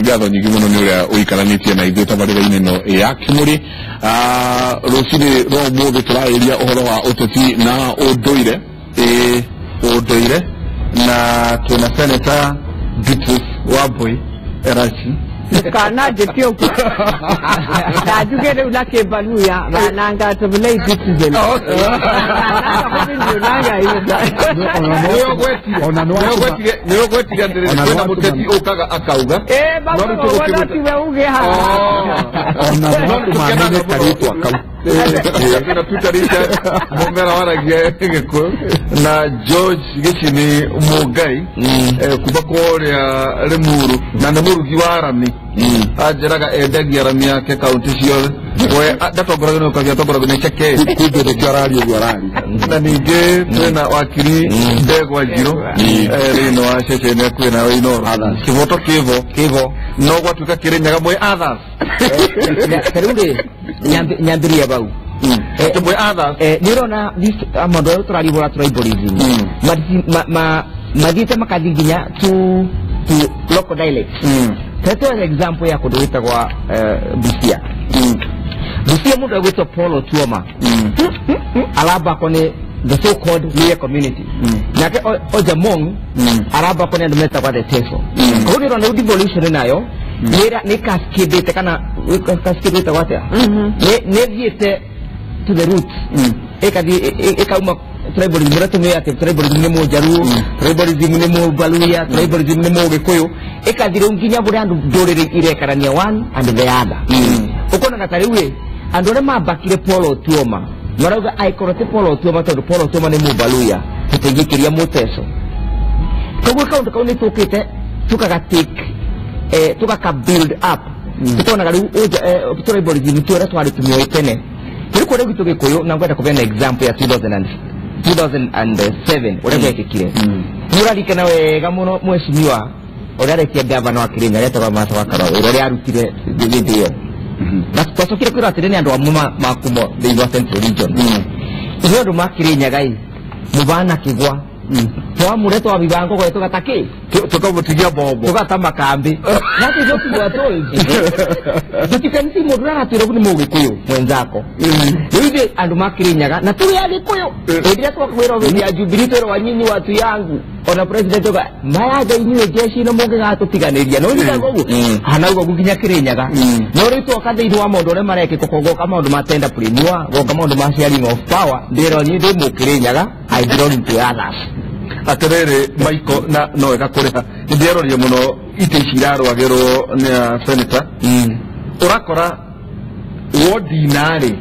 Ngatho nyingĩ mũno nĩ ũrĩa ũikaranĩtie na ithuĩ tabarĩra-inĩ ĩno ya Kĩmũrĩ. Rũcinĩ rwa ũmũthĩ tũrarĩria ũhoro wa ũteti na ũndũire, ũndũire, na twĩna Senator Beatrice Wambui Erachi. Kana njĩtie ũguo na njuge rĩu na kĩmbaluya bananga tũbulei citizen. Nĩ ũgwetire atĩrĩrĩ, kwĩna mũteti ũkaga akauga no tiwe uge haha ona no tũkenaga karĩtwa kau. Kwĩna Peter Richard Mũmera waragia Gĩkũyũ na George Gĩcini Mũngai kuma kũrĩa Limuru, na nĩ mũrugi wa rami. Anjĩraga endagia rami yake kaunti ciothe, we ndatongoragio nĩ ũkagia, atongoragio nĩ ceke. Kumbe nĩkĩo araria ũguo araria. Na ningĩ twĩna wakiri Ndegwa Njirũ thĩinĩ wa ceceni ya kwĩna wa Inooro. Kĩboto kĩvo no gwatuĩka Kĩrĩnyaga mwĩ others. Ta rĩu rĩ, nyambĩrĩrie bau. Mwĩ others. Nĩ ũrona maũndũ arĩa tũraribũra tribalism mathiĩte makathi nginya to local dialects. Teto an example ya kũndũ gwĩtagwa Busia. Busia mũndũ agwĩtwo Paul Otuoma arambakwo nĩ the so called Luhya community, nake Ojamong arambakwo nĩ andũ metagwa the Teso. Koguo nĩ ũrona rĩu devolution nayo nĩ cascadĩte, kana cascade ĩtagwo atĩa, nĩ ĩthiĩte to the roots, ĩkathiĩ ĩkauma tribalism ũrĩa tũmĩũĩ atĩ tribalism nĩ mũnjaruo, tribalism nĩ mũbaluya, tribalism nĩ mũgĩkũyũ, ĩkathiĩ rĩu nginya bũrĩa andũ ndũrĩrĩ irekarania one and the other. Ũkonaga ta rĩu ĩ andũ arĩa mambakire Paul Otuoma marauga aikorwo ti Paul Otuoma, tondũ Paul Otuoma nĩ mũbaluya, tũtingĩkĩria mũteco. Koguo kaũndũ kau nĩ tũkĩte tũkaga take tũgaka build up, tũkonaga rĩu tribalism ti ũrĩa twarĩ tũmĩũĩ tene. Rĩu kũrĩa gwitũ Gĩkũyũ, na ngwenda kũbeana example ya 2007 ũrĩa gwekĩkire. Nĩ ũraririkana wega mũno mheshimiwa ũrĩa arekia gavana wa Kĩrĩnyaga etagwo Martha wa Karua, wĩra ũrĩa arutire hĩndĩ ĩyo. Na twacokire kwĩrwo atĩrĩ nĩ andũ amwe makumo thĩinĩ wa Central Region. Ithuĩ andũ ma Kĩrĩnyaga ĩ mũbana kĩgwa twamure twabiba ngogo tũgata kĩ tũkamũtigia bombo tũgata makambi. That is what we were told. But you can see mũndũ aratwĩra nĩ mũgĩkũyũ mwenzako. Rĩu ithuĩ andũ ma Kĩrĩnyaga na tũrĩ agĩkũyũ, hĩndĩ ĩrĩa twakwĩrwo hĩndĩ ya Jubilee twĩrwo wanyinyi watu yangu, ona president oga mayaga inyuĩ jeshi ĩno mũngĩgatũtiganĩria no ũriganga ũguo hana ũguo nginya Kĩrĩnyaga. No rĩu twoka thĩinĩ wa maũndũ ũrĩa marekĩka, goka maũndũ ma tenderpreneur, goka maũndũ ma sharing of power, ndĩrwo niĩ ndĩ mũkĩrĩnyaga, I belong to others. Atĩrĩrĩ Michael, na no wega kũrĩha nĩ ndĩroria mũno itĩ ici irarũagĩrwo nĩ a senator. Ũrakora wodi narĩ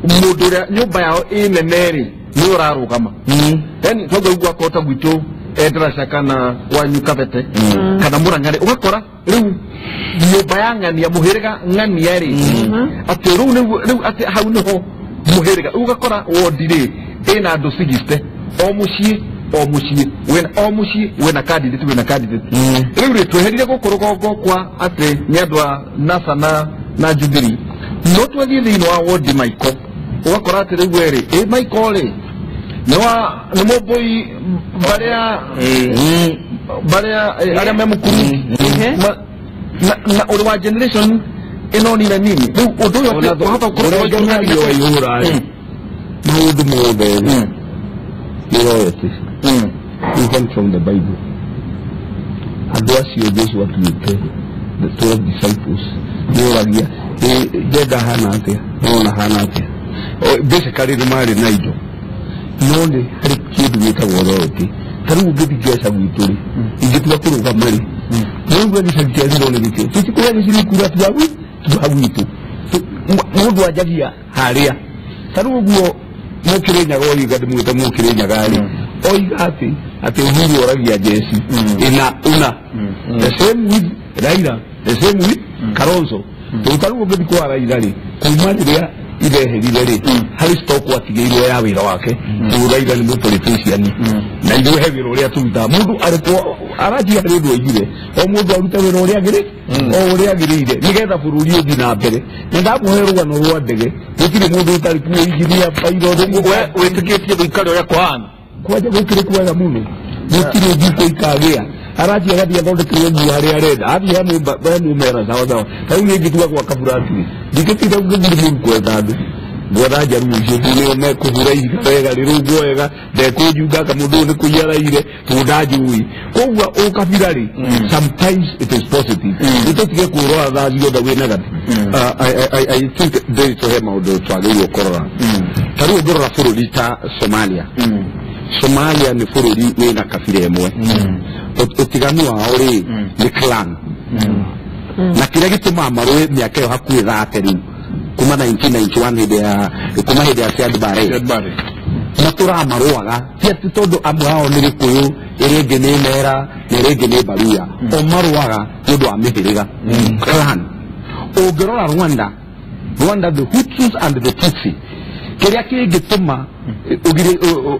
mũndũ ũrĩa nyũmba yao ĩ nene rĩ nĩ ũrarũgama, yani tonga ũguo akorwo ta gwitũ Endarasha kana kwanyu Kabete kana Murang'a rĩ, ũgakora rĩu nyũmba ya ng'ania mũhĩrĩga ng'ania rĩ atĩ rĩu rĩu atĩ hau nĩho mũhĩrĩga. Rĩu ũgakora wodi rĩ ĩna andũ 60, o mũciĩ o mũciĩ wĩna o mũciĩ wĩna candidate wĩna candidate. Rĩu rĩ tweherire gũkũ rũgongo kwa atĩ nĩ andũ a NASA na Jubilee, no twathiĩ thĩinĩ wa wodi Michael, ũgakora atĩ rĩu we rĩ ĩ Michael rĩ nĩ wa nĩ mũmbũi barĩa barĩa arĩa me mũkuru na ũrĩ wa generation ĩno nina nini. Rĩu ũndũ ũyũ atĩ wahota gũkorwo ũrĩa waihũra maũndũ mothe nĩ royalty, even from the Bible. Andũ acio Jesu atuĩte the 12 disciples nĩoragia njenda hana atĩa, nona hana atĩa. Basically nĩ marĩ na indo, no nĩ harĩ kĩndũ gĩtagwo royalty. Ta rĩu ũngĩthiĩ Ngeca gwitũ rĩ, ingĩtua kũrũgama rĩ, nĩũguo gĩcagi kĩa Zero nĩ gĩkĩ tũtikũrĩa gĩciri kura tua gwitũ, mũndũ anjagia harĩa. Ta rĩu ũguo Mũkĩrĩnyaga oiga ndĩmwĩte Mũkĩrĩnyaga rĩ, oiga atĩ Uhuru oragia jeci ĩna una, the same with Raila, the same with Kalonzo. Tondũ ta rĩu ũngĩthiĩ kwa Raila rĩ, kuma rĩrĩa ireherire rĩ, harĩ stock watigĩirwo ya wĩra wake, tondũ Raila nĩ mũpolitician na ithuĩ he wĩra ũrĩa tũrutaga. Mũndũ arĩkwo aranjia harĩ ũndũ oigire, o mũndũ arute wĩra ũrĩa agĩrĩ o ũrĩa agĩrĩire nĩgetha bũrũri ũthiĩ na mbere. Na ndamũhe rũgano rwa ndege, gũtirĩ mũndũ ũtarĩ kuo engineer, pilot. We wĩtĩkĩtie gũikara ũrĩa kũhana kwanja gũkĩrĩ kwega mũno, gũtirĩ thikũ ikagĩa. Arathiĩ agathiĩ athondekerwo nguo harĩa arenda. Athiĩ he mũmera sawa sawa. Ta rĩu niĩ ingĩtua gwaka burati ndingĩtinda ngĩthiĩ mũru gwetha andũ. Gwetha njaruo icio nĩo mekũhura ihiga wega rĩrũngwo wega ndekũnjunga kamũndũ ũyũ nĩ kũiya araire tondũ ndanjũĩ. Koguo ũkabira rĩ, sometimes it is positive. Nĩtũtige kũrora thaa ciothe wĩ negative. I think ndĩritũ he maũndũ twagĩrĩirwo kũrora. Ta rĩu ũngĩrora bũrũri ta Somalia. Somalia nĩ bũrũri wĩna kabira ĩmwe. Ũtiganu wao rĩ nĩ clan. Na kĩrĩa gĩtũmaga marũe mĩaka ĩyo hakuhĩ 30 rĩu kuma 1991 hĩndĩ ya kuma hĩndĩ ya Siad Barre. Matũraga marũaga ti atĩ tondũ amwe ao nĩ Gĩkũyũ, ĩrĩa ĩngĩ nĩ Mera na ĩrĩa ĩngĩ nĩ Baruya. O marũaga nĩ ũndũ wa mĩhĩrĩga clan. Ũngĩrora Rwanda, Rwanda the Hutus and the Tutsi, kĩrĩa kĩngĩtũma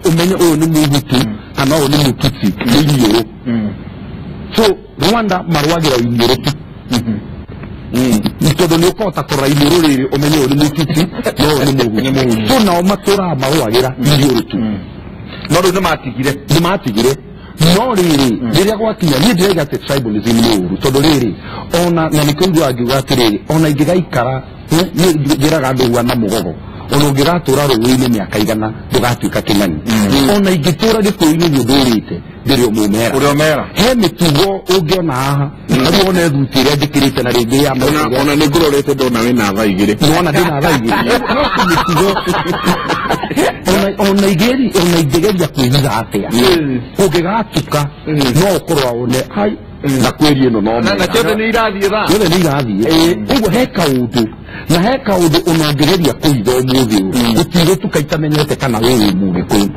ũmenye ũyũ nĩ Mũhutu kana ũyũ nĩ Mũtutsi nĩ iniũrũ. So Rwanda marũagĩra iniũrũ tu. Tondũ nĩ ũkũhota kũrora iniũrũ rĩrĩ ũmenye ũyũ nĩ Mũtutsi na ũyũ nĩ Mũhutu. So nao matũraga marũagĩra iniũrũ tu. No rĩu nĩmatigire. Nĩmatigire. No rĩrĩ rĩrĩa gwakinya niĩ ndĩraiga atĩ tribalism nĩ ũru tondũ rĩrĩ ona na nĩkĩo njiguaga ngiuga atĩrĩrĩ ona ingĩgaikara niĩ njĩraga andũ huana mũgogo ona ũngĩgatũra rũĩ-inĩ mĩaka igana ndũgatuĩka kĩng'ani. Ona ingĩtũra Gĩkũyũ-inĩ ũguo ndũrĩte ndĩrĩ o mũmera. Ũrĩ o mera. He mĩtugo ũngĩona haha rĩu one thuti ĩrĩa njĩkĩrĩte na rĩngĩ ya Ona ona nĩ ngũrorete ndona wĩna thaa igĩrĩ. Nĩwona ndĩna thaa igĩrĩ. No mĩtugo ona igĩri ona ingĩgeria kwĩhitha atĩa ũngĩgatuka no ũkorwo wone hai na kwĩri ĩno no Na ciothe nĩ irathiĩ thaa. Ciothe nĩ irathiĩ. Ũguo he kaũndũ na he kaũndũ ona ũngĩgeria kũhitha ũmũthĩ ũyũ gũtigũtuka itamenyete kana wĩ wĩ Mũgĩkũyũ.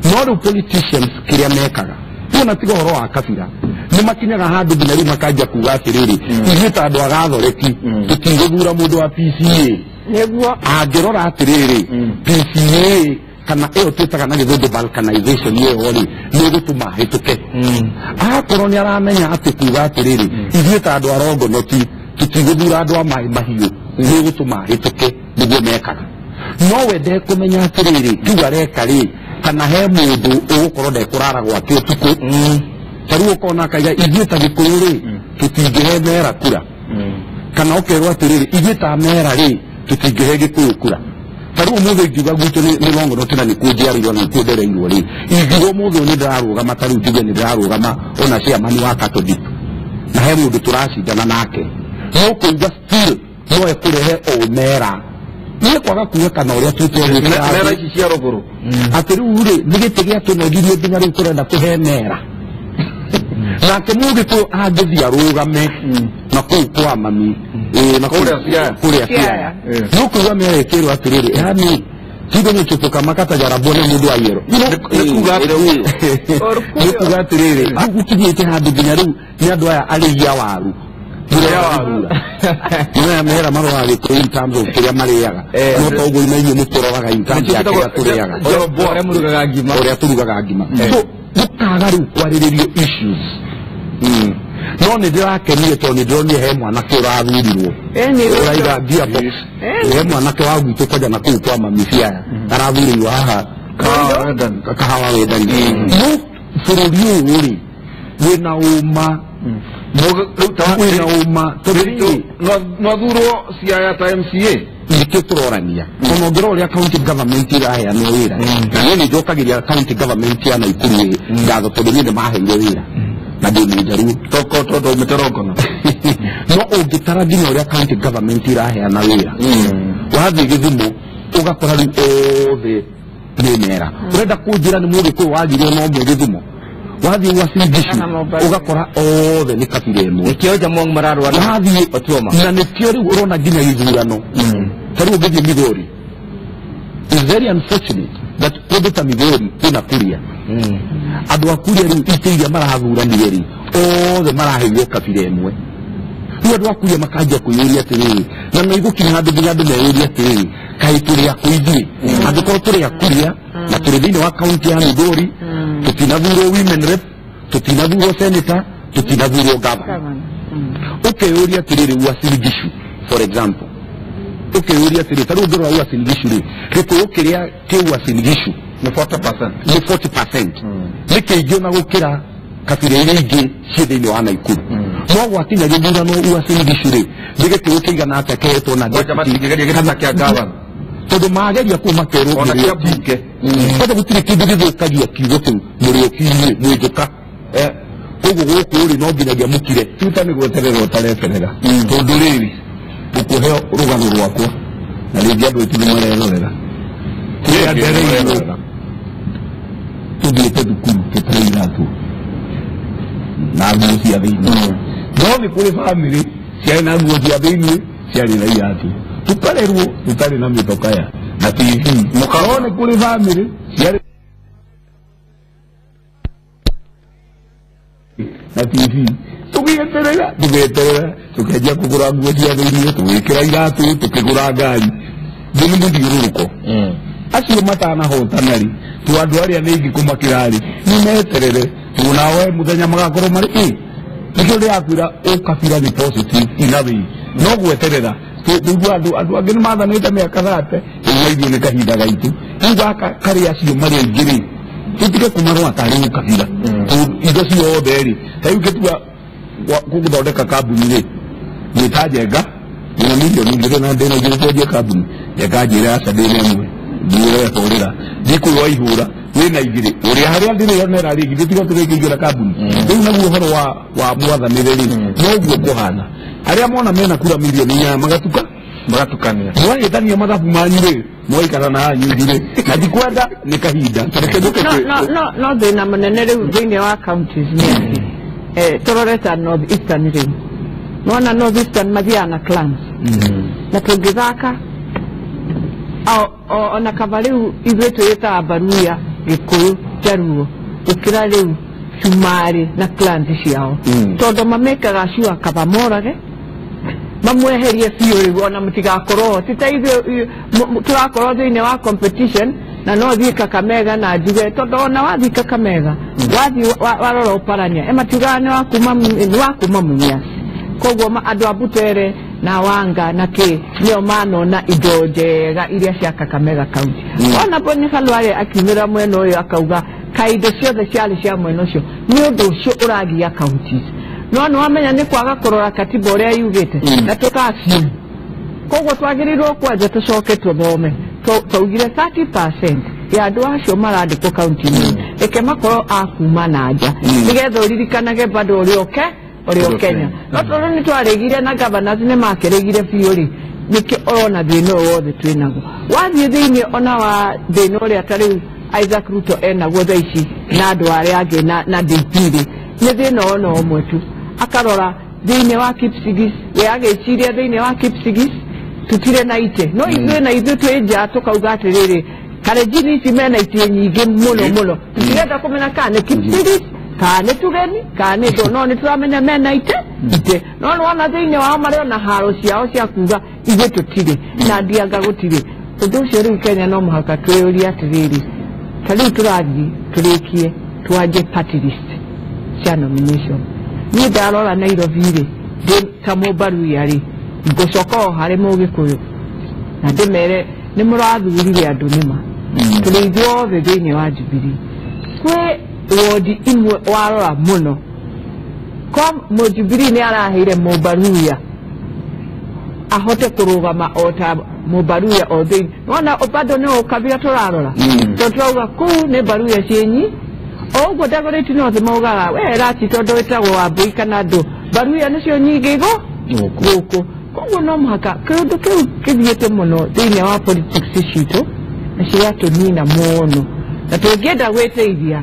No rĩu politicians kĩrĩa mekaga ona tiga ũhoro wa kabira nĩ makinyaga handũ nginya rĩu makanjia kuga atĩrĩrĩ ithuĩ ta andũ a Gathoreki tũtigũthura mũndũ wa PCA. Nĩguo angĩrora atĩrĩrĩ PCA kana ĩyo twĩtaga na gĩthũngũ balkanization ĩyo rĩ nĩ ĩgũtũma hĩtũke. Akorwo nĩ aramenya atĩ kuga atĩrĩrĩ ithuĩ ta andũ a Rongonoti tũtigũthura andũ a Maĩ Mahiũ nĩ ĩgũtũma hĩtũke nĩguo mekaga. No we ndekũmenya atĩrĩrĩ kiu areka rĩ kana he mũndũ ũgũkorwo ndekũrara gwake ũtukũ. Ta rĩu ũkona akaiga ithuĩ ta Gĩkũyũ rĩ tũtingĩhe Mera kura. Kana ũkerwo atĩrĩrĩ ithuĩ ta Mera rĩ tũtingĩhe Gĩkũyũ kura. Ta rĩu ũmũthĩ ingiuga gwitũ nĩ Rongonoti na nĩkuo njiarĩirwo na nĩkuo ndereirwo rĩ ingiuga ũmũthĩ ũyũ nĩ ndĩrarũgama ta rĩu njuge nĩ ndĩrarũgama ona chairman wa Catholic na he mũndũ tũracindana nake no kũiga still no ekũrehe o Mera niĩ kwaga kuga kana ũrĩa twĩtwo Mera ici cia rũgũrũ atĩ rĩu rĩ nĩ gĩtĩ gĩatũnogirie nginya rĩu tũrenda kũhe Mera. Nake Mũgĩkũyũ angĩthiĩ arũgame na kũu kwa mami na kũrĩa Siaya no kũigua Mera ĩkĩrwo atĩrĩrĩ yani tindo nĩ chupuka makata jarabwo nĩ mũndũ wa yerũ nĩ kuga atĩrĩrĩ rĩu gũkinyĩte handũ nginya rĩu nĩ andũ aya arĩi a waru Mera mera maroraga Gĩkũyũ in terms of kĩrĩa marĩaga no ta ũguo na inyuĩ mũtũroraga in terms ya kĩrĩa tũrĩaga ũrĩa tũrugaga ngima. So gũkaga rĩu kwarĩrĩrio issues. No nĩ ndĩrakenire tondũ nĩ ndĩronire he mwanake ũrathurirwo ũraiga gearbox he mwanake wa gwitũ kwanja na kũu kwa mami Siaya arathurirwo haha Kahawa Wendani. No bũrũri ũyũ rĩ wĩna ũma wĩna ũma tondũ no athurwo Siaya ta MCA nĩkĩo tũrorania ona ũngĩrora ũrĩa county government ĩraheanwo wĩra na niĩ nĩ njokagĩria county government ya Naikuru ngatho tondũ niĩ nĩmaheire wĩra na ndĩ mũnjaruo tondũ umĩte Rongono. No ũngĩtara nginya ũrĩa county government ĩraheana wĩra wathiĩ Gĩthumo ũgakora rĩu othe nĩ Mera. Ũrenda kũnjĩra nĩ Mũgĩkũyũ wagirwo no ũmwe Gĩthumo wathiĩ Uasin Gishu ũgakora othe nĩ kabira ĩmwe. Nĩkĩo Jamong mararũa na Otuoma. Na nĩkĩo rĩu ũrona nginya gĩthurano ta rĩu ũngĩthiĩ Migori it's very unfortunate that kũndũ ta Migori kwĩna Kuria andũ a Kuria rĩu itĩ iria marathuranire rĩ othe maraheirwo kabira ĩmwe. Rĩu andũ a Kuria makanjia kwĩyũria atĩrĩrĩ na no igũkinya handũ nginya andũ meyũrie atĩrĩrĩ kaĩ tũrĩ akũ ithuĩ angĩkorwo tũrĩ a Kuria na tũrĩ thĩinĩ wa kaunti ya Migori tũtinathurwo women rep tũtinathurwo senator tũtinathurwo governor. Ũkeyũria atĩrĩrĩ Uasin Gishu for example ũkeyũria atĩrĩrĩ ta rĩu ũngĩrora Uasin Gishu rĩ Gĩkũyũ kĩrĩa kĩ Uasin Gishu nĩ 40%. Nĩ 40% nĩ kĩingĩ ona gũkĩra kabira iria ingĩ ciĩ thĩinĩ wa Naikuru no gwakinya gĩthurano Uasin Gishu rĩ nĩ gĩtĩ kĩigana atĩa kĩhetwo na tondũ mageria kũu makerwo tondũ gũtirĩ kĩndũ gĩthũkagia kiugo kĩu mũrĩũki inyuĩ mwĩ njũka koguo gũkũ rĩ no nginyagia mũkire tuta nĩ gweterera ũtareterera tondũ rĩrĩ ngũkũhe rũgano rwakwa na rĩngĩ andũ aitũ nĩ marerorera kũrĩa ndereirwo tũthiĩte thukuru tũtarĩ iratũ na nguo cia thĩinĩ no nĩ kũrĩ bamĩrĩ ciarĩ na nguo cia thĩinĩ ciarĩ na iratũ tũkarerwo tũtarĩ na mĩtokaya na TV no nĩ kũrĩ bamĩrĩ ciarĩ na TV tũgĩeterera tũgĩeterera tũkĩanjia kũgũra nguo cia thĩinĩ tũgĩkĩra iratũ tũkĩgũra ngari thĩ nĩ mũthiũrũrũko acio matanahotana rĩ to andũ arĩa nĩ aingĩ kũmakĩra rĩ nĩ meterere tondũ nawe mũthenya magakorwo marĩ ĩ nĩkĩo ndĩrakwĩra ũkabira nĩ positive in a way no gweterera tũigua andũ angĩ nĩ mathanĩte mĩaka 30 rĩu ithuĩ nĩ kahinda gaitũ rĩu gaka karĩ acio marĩ aingĩ rĩ tũtige kũmarora tarĩ ũkabira indo ciothe rĩ ta rĩu ngĩtua gũthondeka kambuni rĩ ngwĩta Njenga ndĩna mirioni igĩrĩ na ndĩna igĩrĩ kwendia kambuni Njenga njĩre aca ndĩna ĩmwe ndiũre hũrĩra ndikũrũa ihũra wĩna igĩrĩ ũrĩa harĩa ndĩrĩonera rĩ githĩ tiga tũrĩkĩingĩra kambuni rĩu naguo ũhoro wa mwathanĩre rĩ noguo kũhana arĩa mona mena kura mirioni 8 magatuka magatukania mwahĩtania mathabu manyu rĩ mwaikara na anyu ithuĩ na ndikwenda nĩ kahinda no no thĩna mũnene rĩu thĩinĩ wa counties nĩ atĩ tũrore ta North Eastern rĩu nona North Eastern mathiaga na clans na tũngĩthaka ona kaba rĩu ithuĩ twĩtaga Baruya Gĩkũyũ Jaruo gũkĩra rĩu Cumarĩ na clans ciao tondũ mamekaga sure kaba morage mamweherie biũ rĩu ona mũtigakorwo ti ta ithuĩ tũrakorwo thĩinĩ wa competition na no thiĩ Kakamega na njuge tondũ ona wathiĩ Kakamega wathiĩ warora ũparania matiugaga nĩ wa kuma Mumias koguo andũ a Butere na Wanga na kĩ nĩo manona indo njega iria cia Kakamega county ona Boni Khalwale akiumĩra mwena ũyũ akauga kaĩ indo ciothe ciarĩ cia mwena ũcio nĩ ũndũ ũcio ũragia counties no nĩ wamenya nĩ kwaga kũrora katiba ũrĩa yugĩte na tũkaciu koguo twagĩrĩirwo kwanja tũcoke tũthome twaugire 30% ya andũ acio marandĩkwo kaunti-inĩ reke makorwo a kuma na nja nĩgetha ũririkanage bado ũrĩa ũke ũrĩa Kenya no tondũ nĩ twarĩgire na governors nĩ makĩrĩgire biũ rĩ nĩkĩo ũrona thĩna ũyũ wothe twĩnaguo wathiĩ thĩinĩ ona wa thĩna ũrĩa ta rĩu Isaac Ruto enaguo thaa ici na andũ arĩa angĩ na DP rĩ nĩ thĩna ona ũmwe tu akarora thĩinĩ wa Kipsigis we agĩciria thĩinĩ wa Kipsigis tutire na ite no ithuĩ na ithuĩ twĩ nja tũkauga atĩrĩrĩ Kalenjin ici mena itĩ nyingĩ mũno mũno tũtirenda kũmenya kana nĩ Kipsigis kana nĩ tũgeni kana nĩ ndũ no nĩ tũramenya mena ite no nĩwona thĩinĩ wao marĩ ona haro ciao cia kuga ithuĩ tũtirĩ na ndianga gũtirĩ ũndũ ũcio rĩu Kenya no mũhaka twĩyũrie atĩrĩrĩ ta rĩu tũrathiĩ tũrĩkie twanjie party list cia nomination niĩ ndarora Nairobi rĩ ndĩ ta Mũbaruya rĩ ngũcoka o harĩ Mũgĩkũyũ na ndĩmere nĩ mũrathurire andũ nĩma tũrĩ ithuothe thĩinĩ wa Jubilee kwĩ wodi imwe warora mũno kwa Mũjubilee nĩ araheire Mũbaruya ahote kũrũgama o ta Mũbaruya o thĩinĩ nĩwona bado nĩ ũkabira tũrarora tondũ tũrauga kũu nĩ Baruya ciĩ o ũguo Dagoretti North maugaga we Rachi tondũ wĩtagwo Wambui kana ndũ Baruya nĩcio nyingĩ igo gũkũ koguo no mũhaka kĩũndũ kĩu kĩthiĩte mũno thĩinĩ wa politics citũ na ciratũnina mũno na tũngĩenda gwĩteithia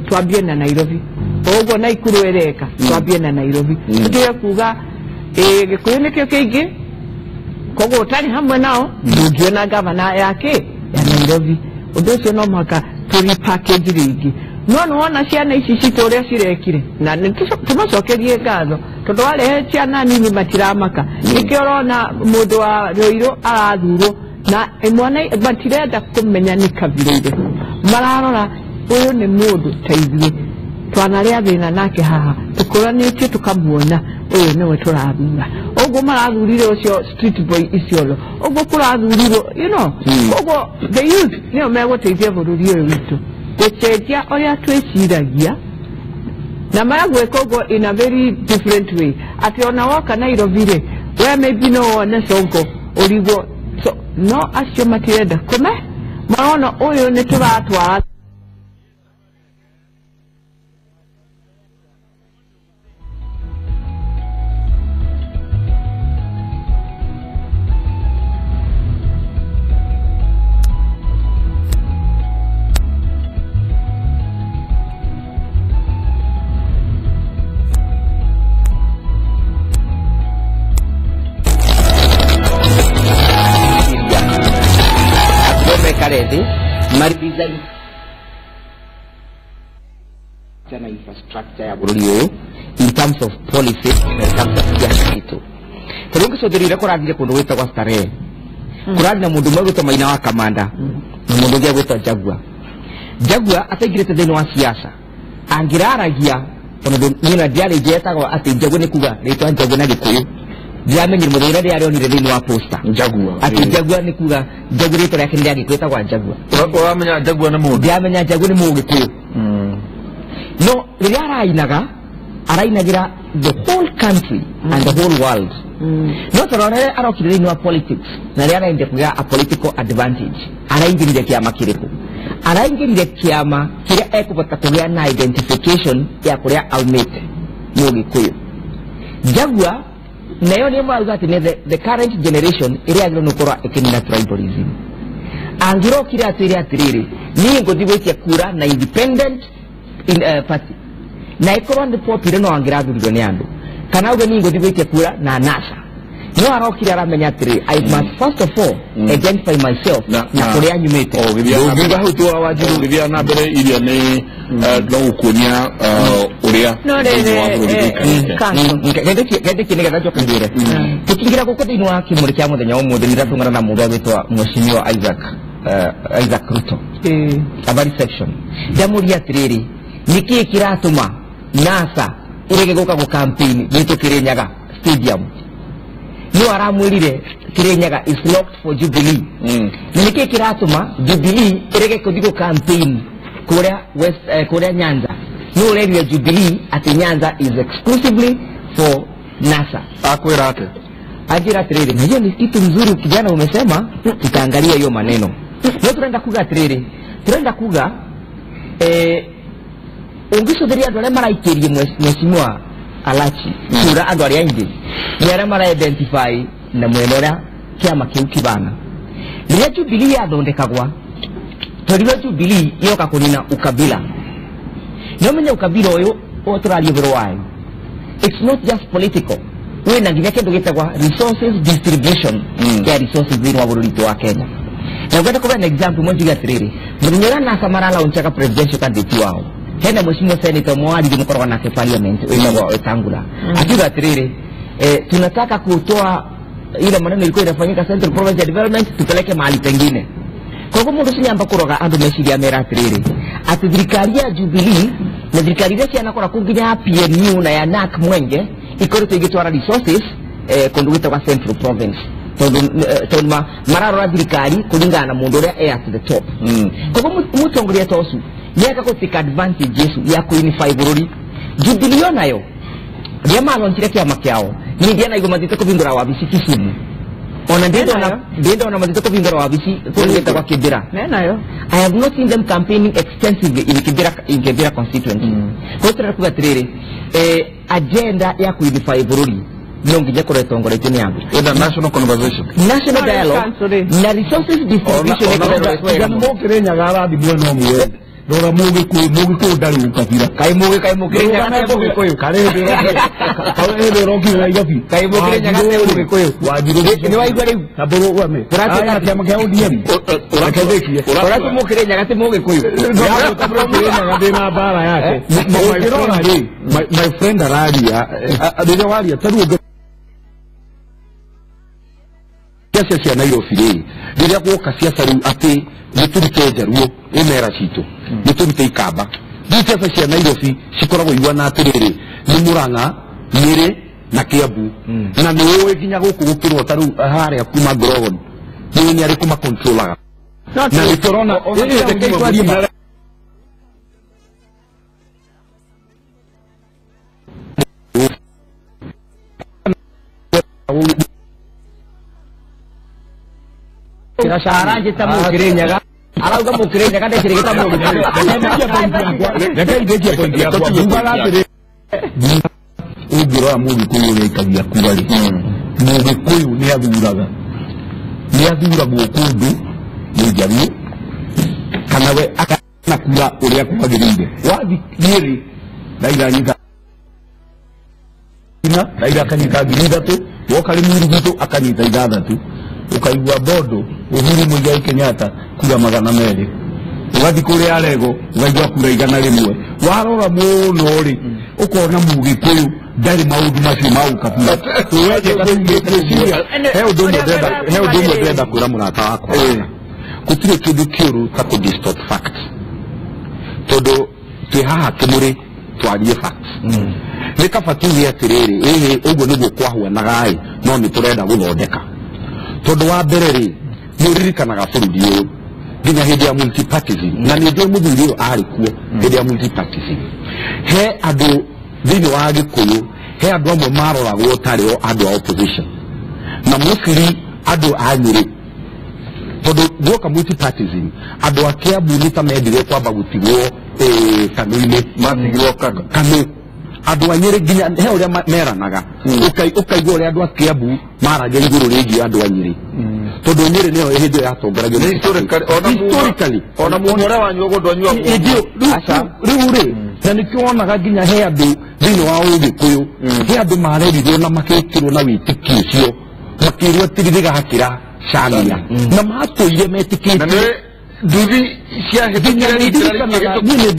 twambie na Nairobi o ũguo Naikuru ĩreka twambie na Nairobi tũtige kuga Gĩkũyũ nĩkĩo kĩingĩ koguo ũtarĩ hamwe nao ndũngĩona gavana yake ya Nairobi ũndũ ũcio no mũhaka tũri package rĩngĩ no nĩwona ciana ici citũ ũrĩa cirekire na tũmacokerie ngatho tondũ warehe ciana nini matiramaka nĩkĩo ũrona mũndũ wa Ruiru arathurwo na mwana matirenda kũmenya nĩ kabira ĩrĩkũ mararora ũyũ nĩ mũndũ ta ithuĩ twanarĩa thĩna nake haha tũkũranĩtie tũkamuona ũyũ nĩwe tũrathura ũguo marathurire ũcio street boy Isiolo ũguo kũrathurirwo you know ũguo the youth nĩo megũteithia bũrũri ũyũ witũ gũcenjia ũrĩa twĩciragia Na maragwĩka ũguo in a very different way, atĩ ona woka Nairobi rĩ, we maybe no wone Sonko ũrigwo. So no acio matirenda kũme marona ũyũ nĩ tũratwara. Na infrastructure ya bũrũri ũyũ in terms of policy na in terms of siasa itu. Tondũ ngĩcũthĩrĩria kũrathire kũndũ gwĩtagwo Starehe, kũrathi na mũndũ ũmwe gwĩtwo Maina wa Kamanda na mũndũ ũngĩ gwĩtwo Jaguar. Jaguar ataingĩrĩte thĩinĩ wa siasa angĩraragia, tondũ niĩ na ndiarĩ njetagwo atĩ Jaguar nĩ kuga rĩtwa Jaguar na Gĩkũyũ, ndiamenyire mũthenya ũrĩa ndĩrarĩonire thĩinĩ wa poster Jaguar atĩ Jaguar nĩ kuga Jaguar rĩtwa rĩake nĩ rĩa Gĩkũyũ, ĩtagwo Jaguar. Ũramenya Jaguar nĩ mũndũ? Ndiamenya Jaguar nĩ Mũgĩkũyũ. No rĩrĩa arainaga, arainagĩra the whole country and the whole world. No tondũ rĩrĩa arokire thĩinĩ wa politics na rĩrĩa arendire kũgĩa a political advantage, araingĩrire kĩama kĩrĩkũ? Araingĩrire kĩama kĩrĩa ekũbota kũgĩa na identification ya kũrĩa aumĩte, Mũgĩkũyũ. Jaguar nayo nĩ marauga atĩ nĩ the current generation ĩrĩa yagĩrĩirwo nĩ gũkorwo ĩkĩnina tribalism. Angĩrokire atwĩre atĩrĩrĩ, niĩ ngũthiĩ gwĩtia kura na independent in party na ikorwo nĩ popular no angĩrathurirwo nĩ andũ, kana uge niĩ ngũthiĩ gwĩtia kura na NASA. No arokire aramenya atĩrĩ, I must first of all identify myself na kũrĩa nyumĩte. Ũngiuga hau tu wa Wanjiru ũgĩthiĩ na mbere iria nĩ no gũkuonia ũrĩa thĩinĩ wa bũrũri gũikarĩte. Gendĩkie nĩgetha njoke ngwĩre. Tũkĩingĩra gũkũ thĩinĩ wa kĩmũrĩ kĩa mũthenya wa ũmũthĩ, nĩndatũngana na mũndũ agwĩtwo Mheshimiwa Isaac Ruto. Habari section. Ndamũria atĩrĩrĩ, nĩkĩĩ kĩratũma NASA ĩrege gũka gũ campaign gwitũ Kĩrĩnyaga stadium? No aramwĩrire Kĩrĩnyaga is locked for Jubilee. Na nĩkĩĩ kĩratũma Jubilee ĩrege kũthiĩ gũ campaign kũrĩa West, kũrĩa Nyanza? No ũrerire Jubilee atĩ Nyanza is exclusively for NASA. Akwĩra atĩa? Anjĩra atĩrĩrĩ, na hiyo ni kitu mzuri kijana umesema, tutaangalia hiyo maneno. No turenda kuga atĩrĩrĩ, turenda kuga ũngĩcũthĩrĩria andũ arĩa maraikĩrie Mheshimiwa Alachi kura, andũ arĩa aingĩ nĩ arĩa mara-identify na mwena ũrĩa kĩama kĩu kĩbana. Rĩrĩa Jubilee yathondekagwa, twerirwo Jubilee yoka kũnina ukabila. No menye ukabila ũyũ tũraria ũhoro wayo, it's not just political, wĩna nginya kĩndũ gĩtagwa resources distribution ya resources thĩinĩ wa bũrũri witũ wa Kenya. Na ngwenda kũheana example ĩmwe njuge atĩrĩrĩ, mũthenya ũrĩa NASA maralaunchaga presidential candidate wao, hena mheshimiwa senator mwaririe mũkoragwo nake parliament wĩtagwo Wetangula, akiuga atĩrĩrĩ, tunataka kutoa ile maneno ilikuwa inafanyika Central Province Development tupeleke mahali pengine. Koguo mũndũ ũcio nĩamba kũroga andũ meciria mera atĩrĩrĩ, atĩ thirikari ya Jubilee na thirikari iria cianakora kũu nginya ya PNU na ya NARC Mwenge ikoretwo igĩtwara resources kũndũ gwĩtagwa Central Province, tondũ mararora thirikari kũringana na mũndũ ũrĩa e at the top. Koguo mũtongoria ta ũcio nĩaga gũ take advantage yesu ya kũ-unify bũrũri. Jubilee onayo rĩrĩa malonchire kĩama kĩao, niĩ ndianaigua mathiĩte kũhingũra wabici Kisumu, ona ndĩndona mathiĩte kũhingũra wabici kũndũ gwĩtagwa Kibera. Menayo. I have not seen them campaigning extensively in Kibera constituency. Koguo tũrenda kuga atĩrĩrĩ, agenda ya kũ-unify bũrũri no nginya ĩkorwo ĩtongoretio nĩ andũ. Ĩna national conversation, national dialogue na resources distribution. Tiga nĩ Mũkĩrĩnyaga arathi mwena ũmwe, rora Mũgĩkũyũ ndarĩ ũkabira. Kaĩ Mũkĩrĩnyaga te Mũgĩkũyũ? Karĩ hĩndĩ ĩrokire Nairobi. Kaĩ Mũkĩrĩnyaga te Mũgĩkũyũ? Wanjiru nĩ waigua rĩu? Na mbũrũ Kũratuĩka kĩama kĩa ODM. Ũrakethekie. Ũratua Mũkĩrĩnyaga ti Mũgĩkũyũ? Mũkĩrĩnyaga ndĩna mbara yake. Ũngĩrora rĩ, my friend araria rĩrĩa waria ta rĩu ciaca cia Nairobi rĩ, rĩrĩa guoka ciaca rĩu atĩ nĩ tũrute Njaruo ĩmera citũ, nĩ tũrute Ikamba, rĩu ciaca cia Nairobi cikoragwo ihuana atĩrĩrĩ, nĩ Murang'a, Nyĩrĩ na Kiambu, na nĩ ũĩ nginya gũkũ gũkĩrwo ta rĩu harĩa kuma Grogon nĩ ũĩ nĩ arĩkũ makontrolaga, na nĩ tũrona reke twarie. Gĩcara njĩta Mũkĩrĩnyaga arauga Mũkĩrĩnyaga ndekĩrĩgĩta Mũgĩkũyũ. Reke ndĩkie point yakwa. Njugaga atĩrĩ, ũngĩrora Mũgĩkũyũ ũrĩa aikagia kura rĩ, Mũgĩkũyũ nĩ athuraga, nĩ athuragwo kũndũ nĩ Njaruo kana we akana kura ũrĩa kwagĩrĩire. Wathi Nyĩrĩ, Raila anyita ina, Raila akanyita 3,000, woka Limuru gwitũ akanyita 6, ukaigua Bondo Uhuru Muigai Kenyatta kura 200, ugathi kũrĩa Arego ukaigua kura 101. Warora mũno rĩ, ũkona Mũgĩkũyũ ndarĩ maũndũ macio ma ũkabira. He ũndũ ũmwe ndĩrenda kwĩra mũrata wakwa, gũtirĩ kĩndũ kĩũru ta kũ distort facts, tondũ twĩ haha kĩmũrĩ twarie facts. Nĩ kaba tuge atĩrĩrĩ, ĩhĩ ũguo nĩguo kwahuanaga ĩ, no nĩ tũrenda gũthondeka. Tondũ wa mbere rĩ, nĩ ũririkanaga bũrũri ũyũ nginya hĩndĩ ya multipartism, na nĩ njũĩ mũthuri ũyũ arĩ kuo hĩndĩ ya multipartism. He andũ thĩinĩ wa Gĩkũyũ, he andũ amwe maroragwo tarĩ o andũ a opposition, na mostly andũ a Nyĩrĩ, tondũ guoka multipartism andũ a Kiambu nĩ ta mendire kwamba gũtigwo kanũ-inĩ, matigirwo kanũ. Andũ a Nyĩrĩ nginya he ũrĩa meranaga, ũkaigua ũrĩa andũ a Kiambu maragia igũrũ rĩgiĩ andũ a Nyĩrĩ, tondũ Nyĩrĩ nĩyo hĩndĩ ĩyo yatongoragio historically. Ona mũndũ ũrĩa wanyuagwo ndwanyuagwo rĩu rĩ, na nĩkĩo wonaga nginya he andũ thĩinĩ wa Ũgĩkũyũ, he andũ marerirwo na makĩkĩrwo na wĩtĩkio ũcio, makĩrwo atĩ rĩgakĩra Cania, na matũire metĩkĩtie. Nduthi ciahĩtũkire niĩ nĩ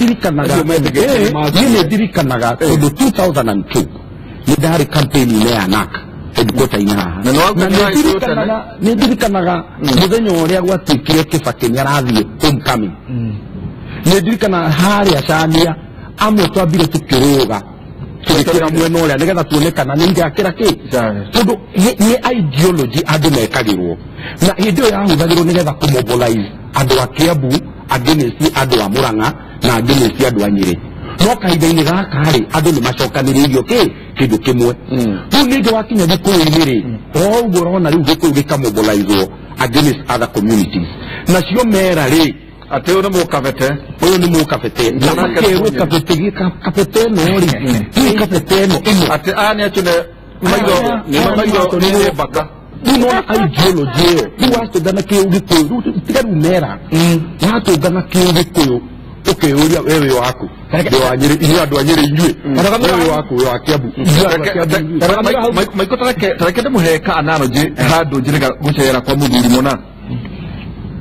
ndirikanaga tondũ 2002 nĩ ndarĩ campaign-inĩ ya NAC headquarter-inĩ haha, na nĩ ndirikanaga mũthenya ũrĩa gwatuĩkire Kibaki nĩ arathiĩ homecoming. Nĩ ndirikanaga harĩa Cania amwe twambire tũkĩrũga tũgĩkĩra mwena ũrĩa nĩgetha tuone kana nĩ ingĩakĩra kĩ, tondũ nĩ ideology andũ mekagĩrwo, na hĩndĩ ĩyo yahũthagĩrwo nĩgetha kũmobilize andũ a Kiambu against andũ a Murang'a na against andũ a Nyĩrĩ. No kahinda-inĩ gaka rĩ, andũ nĩ macokanĩrĩirio kĩ kĩndũ kĩmwe. Rĩu nĩngĩ wakinya Gĩkũyũ-inĩ rĩ, o ũguo ũrona rĩu Gĩkũyũ gĩkamobilizwo against other communities. Nacio mera rĩ, atĩ ũyũ nĩ mũkabete, ũyũ nĩ mũkabete, na makerwo kabete kabete ĩno rĩ, nĩ kabete ĩno ĩno atĩ aya nĩ acune maitho nĩ mbaka. Rĩu nona ideology ĩyo, rĩu watũngana kĩũgĩkũyũ, rĩu tiga rĩu mera, watũngana kĩũgĩkũyũ ũkĩyũria we wĩ waku, ndĩ wa Nyĩrĩ, inyuĩ andũ a Nyĩrĩ inyuĩ, we wĩ waku, wĩ wa Kiambu, inyuĩ andũ a Kiambu inyuĩ. Maiko, tareke ndĩmũhe ka analogy handũ njĩrĩga gũcera kwa mũthuri mũna.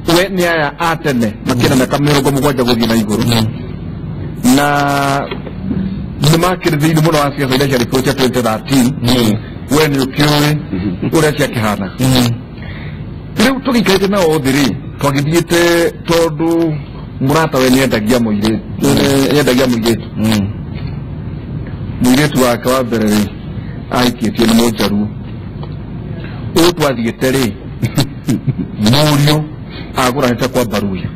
We nĩ aya a tene makĩna mĩaka 70 gũthiĩ na igũrũ, na nĩ makĩrĩ thĩinĩ mũno wa ciaca iria ciarĩ kuo cia 2013. We nĩ ũkĩũĩ ũrĩa ciakĩhanaga. Rĩu tũgĩikarĩte nao thĩ rĩ, twagĩthiĩte tondũ mũrata we nĩendagia mũirĩtu, nĩendagia mũirĩtu. Mũirĩtu wake wa mbere rĩ, ahikĩtio nĩ Mũnjaruo. Ũũ twathiĩte rĩ, mũriũ agũranĩte kwa Mbaruya.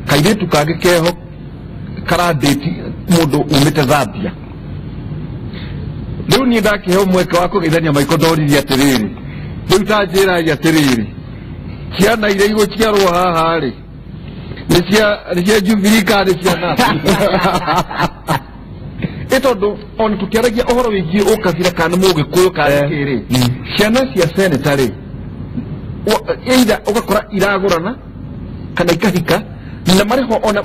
Kairĩtu kangĩ keho karandĩti mũndũ umĩte Zambia. Rĩu niĩ ndakĩheo mweke wa kũgeithania Maiko, ndoririe atĩrĩrĩ, rĩu ta njĩragia atĩrĩrĩ, ciana iria igũciarwo haha rĩ, nĩ cia Jubilee kana nĩ cia NAC? Ĩ tondũ ona tũkĩaragia ũhoro wĩgiĩ ũkabira kana Mũgĩkũyũ kana kĩ rĩ, ciana cia seneta rĩ, either ũgakora iragũrana kana ikahika, na marĩ ho ona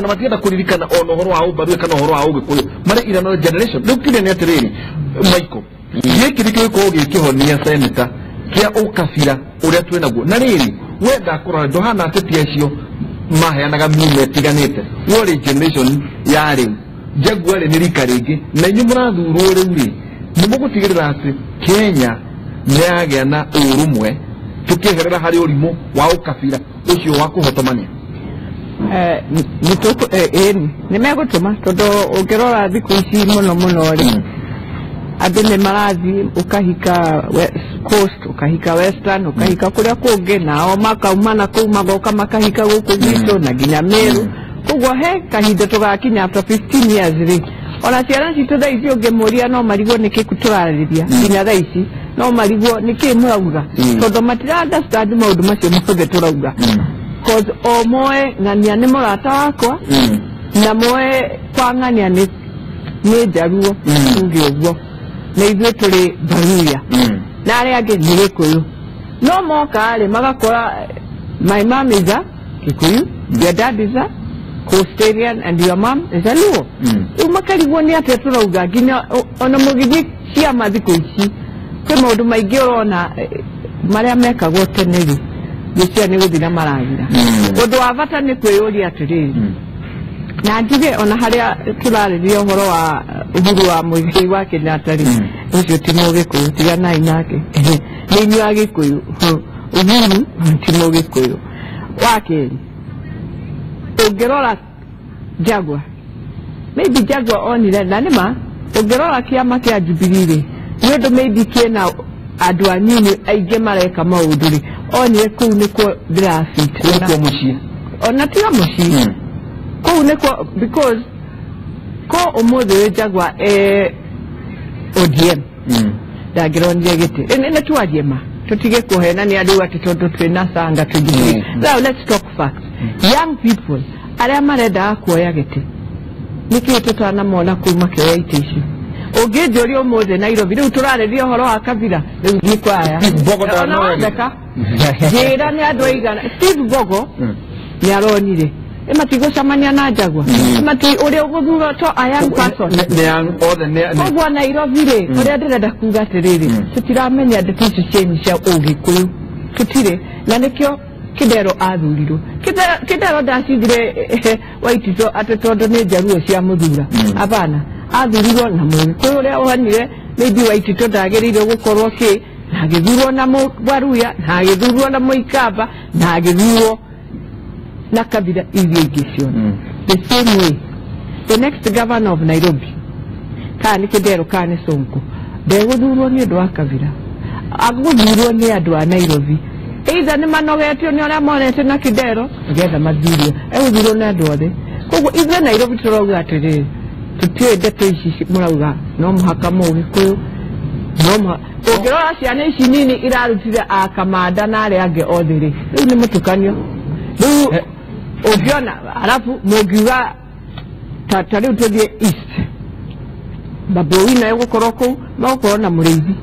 matienda kũririkana ona ũhoro wa ũmbarue kana ũhoro wa Ũgĩkũyũ, marĩ in another generation. Rĩu kĩũria nĩ atĩrĩrĩ, Maiko, gĩkĩ nĩkĩo gĩkoragwo gĩkĩhonia seneta kĩa ũkabira ũrĩa twĩ naguo? Na rĩrĩ, we ndakũrora ndũhana ateti acio maheanaga miume ĩtiganĩte, we ũrĩ generation ya rĩu, Jaguar rĩ nĩ rika rĩngĩ, na inyuĩ mũrathurwo rĩu rĩ, nĩ mũgũtigĩrĩra atĩ Kenya nĩ yagĩa na ũrũmwe tũkĩeherera harĩ ũrimũ wa ũkabira ũcio wa kũhotomania? Nĩ megũtũma, tondũ ũngĩrora thikũ ici mũno mũno rĩ, andũ nĩ marathiĩ ũkahika West Coast, ũkahika Western, ũkahika kũrĩa kũngĩ, nao makauma na kũu magoka makahika gũkũ gwitũ na nginya Meru. Koguo he kahinda tũgakinya after 15 years rĩ, Ona ciana citũ thaa ici ũngĩmũria no marigwo nĩkĩ tũrarĩria nginya thaa ici no marigwo nĩkĩ mũrauga tondũ matira understand maũndũ macio mothe tũrauga. Cause o moe ng'ania nĩ mũrata wakwa na moe kwa ng'ania nĩ njaruo tuge ũguo na ithuĩ tũrĩ Baruya na arĩa angĩ nĩ Gĩkũyũ no moka rĩ magakora my mom is a Kikuyu, your dad is a Coastarian and your mom is a Luo. Rĩu makarigwo nĩ atĩa tũrauga nginya ona mũgĩthiĩ ciama thikũ ici kwĩ maũndũ maingĩ ũrona marĩa mekagwo tene rĩ ngwĩciria nĩ gũthira marathira. Ũndũ wa bata nĩ kwĩyũria atĩrĩrĩ na njuge ona harĩa tũrarĩria ũhoro wa Uhuru wa Muigai wa Kenyatta rĩ ũcio ti Mũgĩkũyũ tiganai nake nĩ inyuĩ Agĩkũyũ Uhuru ti Mũgĩkũyũ. Wa kerĩ ũngĩrora Jaguar maybe Jaguar onire na nĩma ũngĩrora kĩama kĩa Jubilee rĩ nĩ ũndũ maybe kĩna andũ anini aingĩ mareka maũndũ rĩ onire kũu nĩkuo ndĩrafit kũu mũciĩ ona tiga mũciĩ kũu nĩkuo because ko ũmũthĩ wĩ Jaguar ODM ndangĩronire gĩtĩ nĩ twarie ma tũtige kũhenania rĩu atĩ tondũ twĩna canga tũingĩ. Now let's talk facts. Young people arĩa marendaga kuoya gĩtĩ nĩkĩĩ tũtanamona kũu makĩoya itĩ icio? Ũngĩnjũria ũmũthĩ Nairobi rĩu tũrarĩria ũhoro wa kabira rĩu nĩ kwaya ona watheka njĩra nĩ andũ aigana Steve Bogo nĩ aronire ĩmatigũcemania na Jaguar ĩmati ũrĩa ũgũthura to a young person koguo Nairobi rĩ ũrĩa ndĩrenda kuga atĩrĩrĩ tũtiramenya ndeto icio cianyu cia Ũgĩkũyũ tũtirĩ na nĩkĩo Kidero athurirwo. Kidero ndacindire Waitito atĩ tondũ nĩ njaruo cia mũthura abana athurirwo na Mũgĩkũyũ ũrĩa onire maybe Waitito ndagĩrĩirwo gũkorwo kĩ na agĩthurwo na Mũbaruya na agĩthurwo na Mũikamba na agĩthurwo na kabira iria ingĩ ciothe. The same way the next governor of Nairobi kana nĩ Kidero kana nĩ Sonko ndegũthurwo nĩ ũndũ wa kabira agũthurwo nĩ andũ a Nairobi either nĩ manogetio nĩ ũrĩa monete na Kidero nĩgetha mathurio egũthurwo nĩ andũ othe. Koguo ithuĩ Nairobi tũrauga atĩrĩrĩ tũtiũĩ ndeto ici mũrauga no mũhaka Mũgĩkũyũ no mũhaka ũngĩrora ciana ici nini irarutire akamanda na arĩa angĩ othe rĩ rĩu nĩ mũtukanio rĩu ũngĩona arabu mũngiuga ta rĩu tũthiĩ east Babu Owino egũkorwo kũu magũkorwo na Mũrĩithi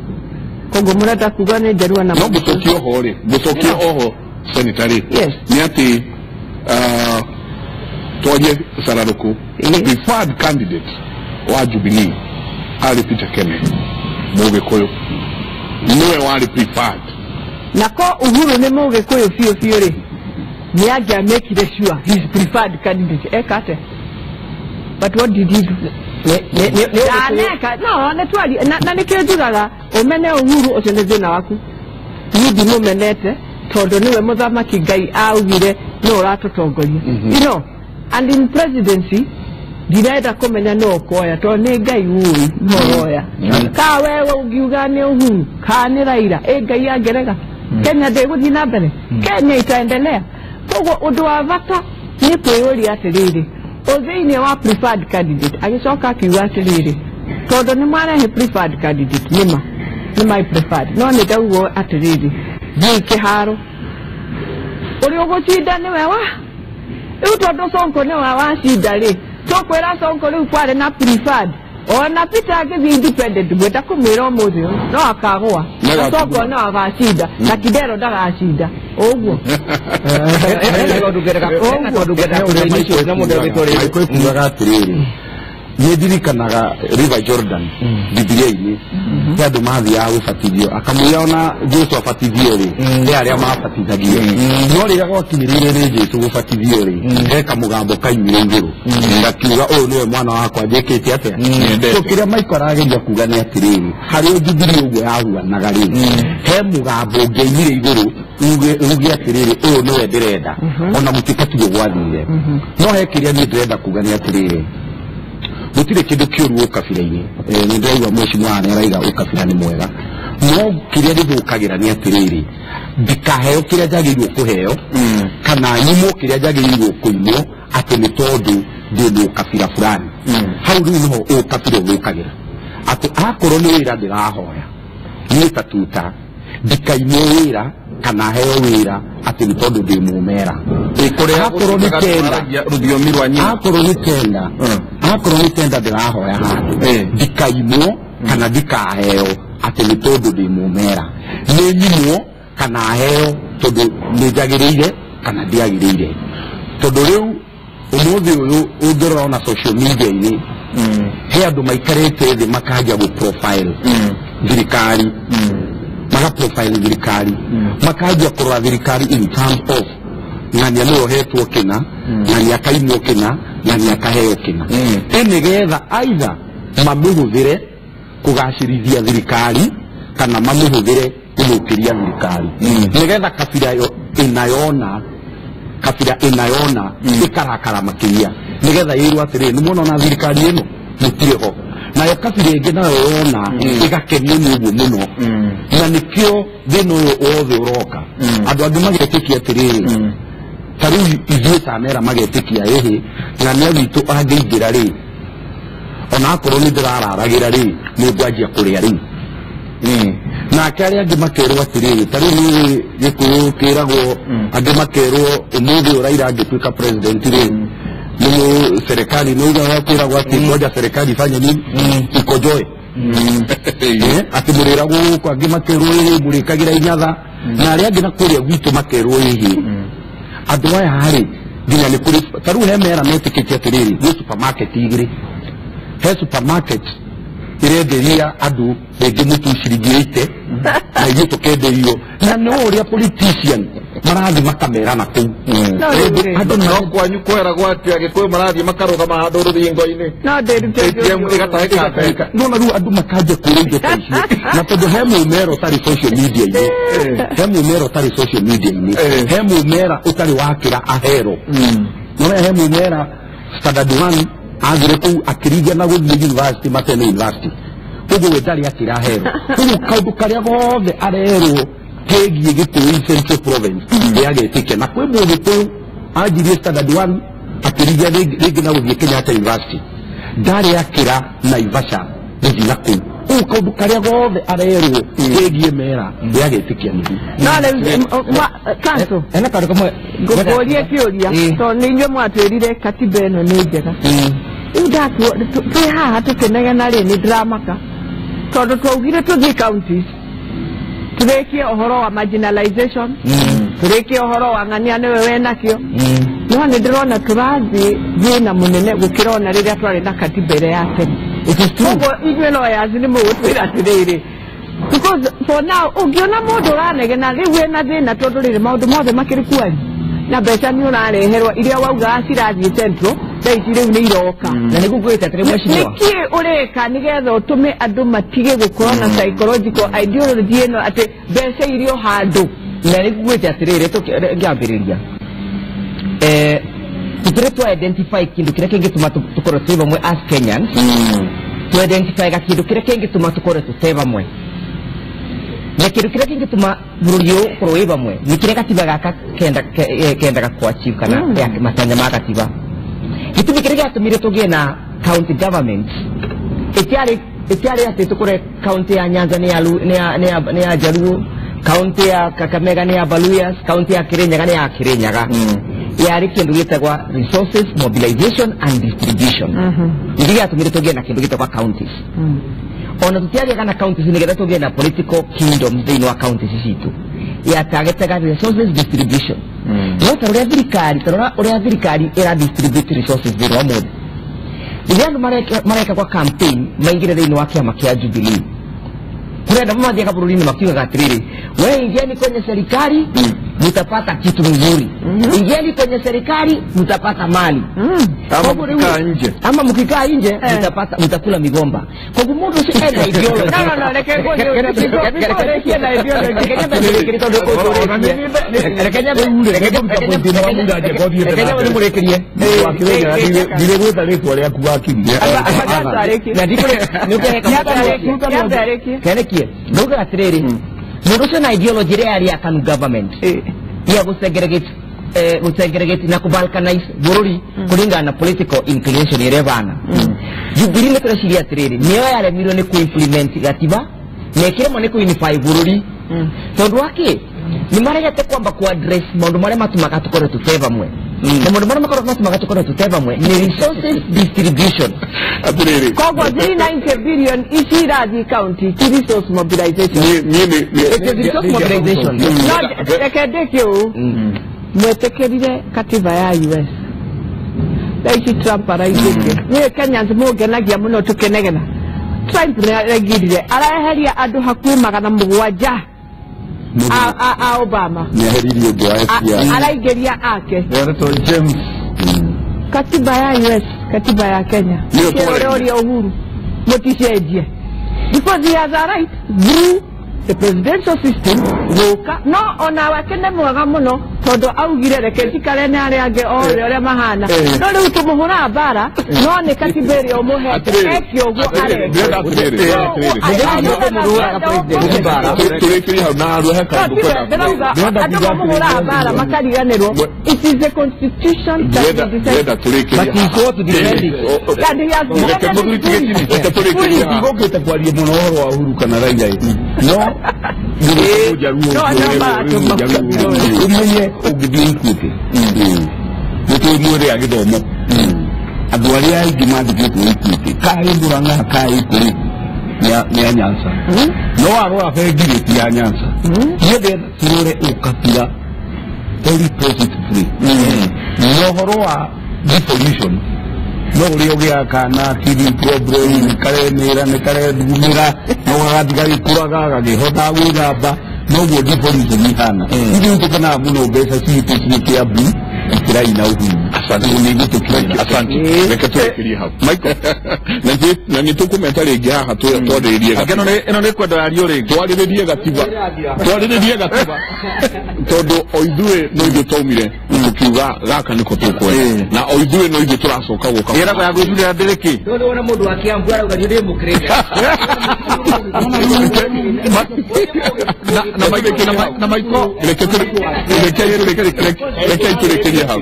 koguo mũrenda kuga nĩ njarua na no ngũcokia oho rĩ ngũcokia oho senator rĩ nĩ atĩ twarie Sararũkũ preferred candidate wa Jubilee arĩ Peter Kenneth Mũgĩkũyũ nĩwe warĩ preferred na ko Uhuru nĩ Mũgĩkũyũ biũ biũ rĩ nĩ angĩamĩkire sure his preferred candidate eka atĩa? But what did he do? No nĩ twarie na nĩkĩo njugaga ũmene Uhuru ũcio nĩ thĩna waku niĩ ndimũmenete tondũ nĩwe mũthamaki Ngai augire nĩ ũratũtongoria. You know, and in presidency ndirenda kũmenya nĩ ũkuoya tondũ nĩ Ngai ũĩ nĩ ũroya ka wewe ũngiuga nĩ Uhuru ka nĩ Raila ĩ Ngai angĩrega Kenya ndĩgũthiĩ na mbere Kenya itaendelea. Koguo ũndũ wa bata nĩ kwĩyũria atĩrĩrĩ ũthĩinĩ wa preferred candidate agĩcoka akiuga atĩrĩrĩ tondũ nĩ mwarehe preferred candidate nĩma nĩ my preferred no nĩ ndauga atĩrĩrĩ thiĩ kĩharo ũrĩa ũgũcinda nĩwe wa rĩu tondũ Sonko nĩwe wacinda rĩ tũkwĩra Sonko rĩu kwarĩ na preferred ona Peter agĩthiĩ independent ngwenda kũmwĩra ũmũthĩ ũyũ no akagũa na Sonko no agacinda na Kidero ndagacinda ũguo kugaga atĩrĩrĩ niĩ ndirikanaga River Jordan Bibilia-inĩ he andũ mathiaga gũbatithio akamwĩra ona Jesũ abatithio rĩ nĩ arĩa mabatithagio no rĩrĩa gwakinyĩrĩire nĩ Jesũ gũbatithio rĩ he kamũgambo kaimire igũrũ gakiuga ũyũ nĩwe mwana wakwa njĩkĩte atĩa. So kĩrĩa Michael arageria kuga nĩ atĩrĩrĩ harĩa Jubilee ũguo yahuanaga rĩ he mũgambo ũngĩaimire igũrũ uge atĩrĩrĩ ũyũ nĩwe ndĩrenda ona gũtuĩka tiguo gwathire no he kĩrĩa niĩ ndĩrenda kuga nĩ atĩrĩrĩ gũtirĩ kĩndũ kĩũru ũkabira-inĩ nĩ ndĩraigua mheshimiwa nĩ araiga ũkabira nĩ mwega no kĩrĩa gĩthũkagĩra nĩ atĩrĩrĩ ndikaheo kĩrĩa njagĩrĩirwo kũheo kana nyimwo kĩrĩa njagĩrĩirwo kũimwo atĩ nĩ tondũ ndĩ mũkabira fulani. Hau rĩu nĩho ũkabira ũthũkagĩra atĩ akorwo nĩ wĩra ndĩrahoya niĩ ta tuta ndikaimwo wĩra kana heo wĩra atĩ nĩ tondũ ndĩ mũmera. Akorwo nĩ tenda rũthiomi rwa nyina, akorwo nĩ tenda, akorwo nĩ tenda ndĩrahoya handũ ndikaimwo kana ndikaheo atĩ nĩ tondũ ndĩ mũmera, nĩ nyimwo kana heo tondũ nĩ njagĩrĩire kana ndiagĩrĩire. Tondũ rĩu ũmũthĩ ũyũ ũngĩrora ona social media-inĩ he andũ maikarĩte thĩ makanjia gũ profile thirikari, maka profile thirikari, makanjia kũrora thirikari in terms of ng'ania nĩwe ũhetwo kĩna, ng'ania akaimwo kĩna, ng'ania akaheo kĩna, ĩ nĩgetha either mamĩhũthĩre kũgacĩrithia thirikari kana mamĩhũthĩre gũthũkĩria thirikari, nĩgetha kabira ĩnayona, kabira ĩnayona ĩkarakara makĩria, nĩgetha ĩrwo atĩrĩrĩ nĩ muona ona thirikari ĩno mũtirĩ ho, nayo kabira ĩngĩ nayo yona ĩgakenio nĩ ũguo mũno. Na nĩkĩo thĩna ũyũ wothe ũroka, andũ angĩ magetĩkia atĩrĩrĩ, ta rĩu ithuĩ ta mera magetĩkia ĩhĩ ng'ania witũ angĩingĩra rĩ, ona akorwo nĩ ndĩrararagĩra rĩ, nĩ ngwanjia kũrĩa rĩu. Nake arĩa angĩ makerwo atĩrĩrĩ, ta rĩu nĩ Gĩkũyũ kĩragwo, angĩ makerwo ũmũthĩ ũyũ Raila angĩtuĩka president rĩ, nĩ serikali nĩ ugaga kwĩragwo atĩ ngoja serikali ifanye nini, ikojoe, atĩ mũrĩragwo gũkũ, angĩ makerwo ĩhĩ mũrĩkagĩra inyatha, na arĩa angĩ na kũrĩa gwitũ makerwo ĩhĩ. Andũ aya rĩ nginya nĩ kũrĩ ta rĩu he mera metĩkĩtie atĩrĩrĩ, gwĩ supermarket igĩrĩ, he supermarket irenderia andũ rĩngĩ mũtu ciringi 80 na ithuĩ tũkenderio, na nĩ ũrĩa politician marathiĩ makamera na kũu. Andũ no kwanyu kweragwo atĩ Agĩkũyũ marathiĩ makarũgama handũ rũthingo-inĩ, no ndĩrute ATM ĩgatahĩka. Nona rĩu andũ makanjia kũrĩa indo ta icio, na tondũ he mũmera ũtarĩ social media-inĩ, he mũmera ũtarĩ social media-inĩ, he mũmera ũtarĩ wakĩra ahero, nona he mũmera standard 1 athire kũu akĩringia na gũthiĩ university Matene University, koguo we ndarĩ akĩra ahero. Koguo kaũndũ karĩa gothe arerwo kegiĩ Gĩkũyũ Central Province nĩagetĩkia. Na kwĩ Mũgĩkũyũ anjirie standard 1 akĩringia rĩngĩ na gũthiĩ Kenyatta University, ndarĩ akĩra Naivasha gũthiĩ na kũu. Koguo kaũndũ karĩa gothe arerwo kegiĩ mera nĩagetĩkia nĩguo. No rĩu kanso ena kaũndũ kamwe ngũkũrie kĩũria, tondũ nĩ inyuĩ mwatwĩrire katiba ĩno nĩ njega. Rĩu ndatuo twĩ haha tũkĩnegena rĩ, nĩ ndĩramaka tondũ twaugire tũthiĩ counties tũrĩkie ũhoro wa marginalization, tũrĩkie ũhoro wa ng'ania nĩwe wenakĩo, no nĩ ndĩrona tũrathiĩ thĩna mũnene gũkĩra ona rĩrĩa twarĩ na katiba ĩrĩa ya tene. Koguo inyuĩ lawyers nĩ mũgũtwĩra atĩrĩrĩ, because for now ũngĩona mũndũ ũranegena rĩu ena thĩna tondũ rĩrĩ maũndũ mothe makĩrĩ kwanyu na mbeca nĩ ũrareherwo iria waugaga cirathiĩ central, thaa ici rĩu nĩ iroka. Na nĩguo ngwĩte atĩrĩ mheshimiwa, nĩkĩ ũreka nĩgetha ũtũme andũ matige gũkorwo na psychological ideology ĩno atĩ mbeca irio handũ? Na nĩguo ngwĩte atĩrĩrĩ, ngĩambĩrĩria tũtĩrĩ twa identify kĩndũ kĩrĩa kĩngĩtũma tũkorwo twĩ vamwe as Kenyans, tu identify ga kĩndũ kĩrĩa kĩngĩtũma tũkorwo tũte vamwe, na kĩndũ kĩrĩa kĩngĩtũma bũrũri ũyũ ũkorwo wĩ vamwe nĩ kĩrĩa gatiba gaka kendaga kũ achieve kana matanya ma gatiba. Gĩtũmi kĩrĩa gĩatũmire tũgĩe na county government ĩtiarĩ atĩ tũkore county ya Nyanza nĩ ya Jaluo, county ya Kakamega nĩ ya Baluyas, county ya Kirinyaga nĩ ya Kirinyaga. Yarĩ kĩndũ gĩtagwa resources mobilization and distribution. Nĩkĩo gĩatũmire tũgĩe na kĩndũ gĩtagwa counties. Ona tũtiagĩaga na counties nĩgetha tũgĩe na political kingdoms thĩinĩ wa counties citũ, yatagetaga resources distribution. No ta ũrĩa thirikari, ta ũrĩa thirikari ĩra distribute resources thĩinĩ wa mũndũ, rĩrĩa andũ mareka kwa campaign maingĩre thĩinĩ wa kĩama kĩa Jubilee, kũrĩ andũ mathiaga bũrũri-inĩ makiugaga atĩrĩrĩ, we ingieni kwenye serikali mtapata kitu mzuri, ingieni kwenye serikali mtapata mali, ama mkikaa nje, ama mkikaa nje mtapata, mtakula migomba. Kwa hivyo mtu si ena ideology. No, reke ngoje reke na ideology. Nduga atĩrĩrĩ, mũndũ ũcio na ideology ĩrĩa yarĩ ya KANU government ya gũ segregate gũsegregate na kũbalkanize bũrũri kũringana na political inclination ĩrĩa ĩbana. Jubilee nĩ tũreciria atĩrĩrĩ, nĩyo yaremirwo nĩ kũ-implement gatiba na ĩkĩremwo nĩ kũ-unify bũrũri. Tondũ wa kĩ? Nĩ maregete kwamba ku-address maũndũ marĩa matũmaga tũkorwo tũte vamwe. Na maũndũ marĩa makorwo matũmaga tũkorwo tũte vamwe nĩ resources distribution. Atĩrĩrĩ, koguo 390 billion ici irathiĩ county ti resource mobilization. It is resource mobilization. No, reke ndĩke ũũ, mwetĩkĩrire katiba ya US, thaa ici Trump araigĩte. Niĩ Kenyans mũngenagia mũno tũkenegena. Trump nĩ aregirire, araeheria andũ hakuhĩ 700 a Obama. Nĩaheririe ũndũ wa FBI. Araingĩria ake. Yaretwo James. Katiba ya US, katiba ya Kenya. Nĩyo twarĩ. Ũrĩa Uhuru mũticenjie, because he has a right through the presidential system gũka. No ona wake nĩ mwega mũno tondũ augire reke njikare na arĩa angĩ othe ũrĩa mahana. No rĩu tũmũhũraga mbara, no nĩ katiba ĩrĩa ũmũhete eke ũguo areka. Ndĩrenda atĩrĩrĩ, tũrĩkĩrie hau na harĩa he kaũndũ kwenda. Ndĩrauga andũ mamũhũraga mbara makariganĩrwo it is the constitution that Ndĩrenda we decide. Ndĩrenda tũrĩkĩrie. But he sought to defend it. And he has defended it. Reke tũrĩkĩrie haha. Ndigũkĩte kwaria mũno ũhoro wa Uhuru kana Raila ĩ. No No, ũmenye ũngĩthiĩ Equity nĩ tũĩ mwĩrĩ ya gĩthomo, andũ arĩa aingĩ mandĩkĩtwo Equity kaĩ Murang'a kaĩ kũrĩ nĩ a Nyanza, no warora bengi rĩ ti ya Nyanza. Niĩ ndĩrenda tũrore ũkabira very positively na ũhoro wa devolution, no ũrĩa ũgĩaga kana kidney problem nĩ karemĩra nĩ karethugumĩra no gagathiĩ gagĩkũraga gagĩhotaga gwĩthamba, noguo devolution ihana. Ithuĩ tũkenaga mũno mbeca citũ ciĩ Kĩambu gũkĩra ina Uhuru. Asante. Nĩ igũtũkinyĩra. Asante. Reke tũrĩkĩrie hau, Michael, na nĩ tũkũmeta rĩngĩ haha twarĩrĩrie Anga ĩno nĩ kwenda yario rĩngĩ. Twarĩrĩrie gatiba, twarĩrĩrie gatiba, tondũ o ithuĩ no ithuĩ twaumire na tũkiuga gaka nĩko tũkwenda, na o ithuĩ no ithuĩ tũracoka gũka. Ĩragwo ya gwĩthurĩra ndĩrĩkĩ. Ndũrĩ wona mũndũ wa Kiambu arauga niĩ ndĩ mũkĩrĩte. Na Michael, Reke rekei tũrĩkĩrie hau.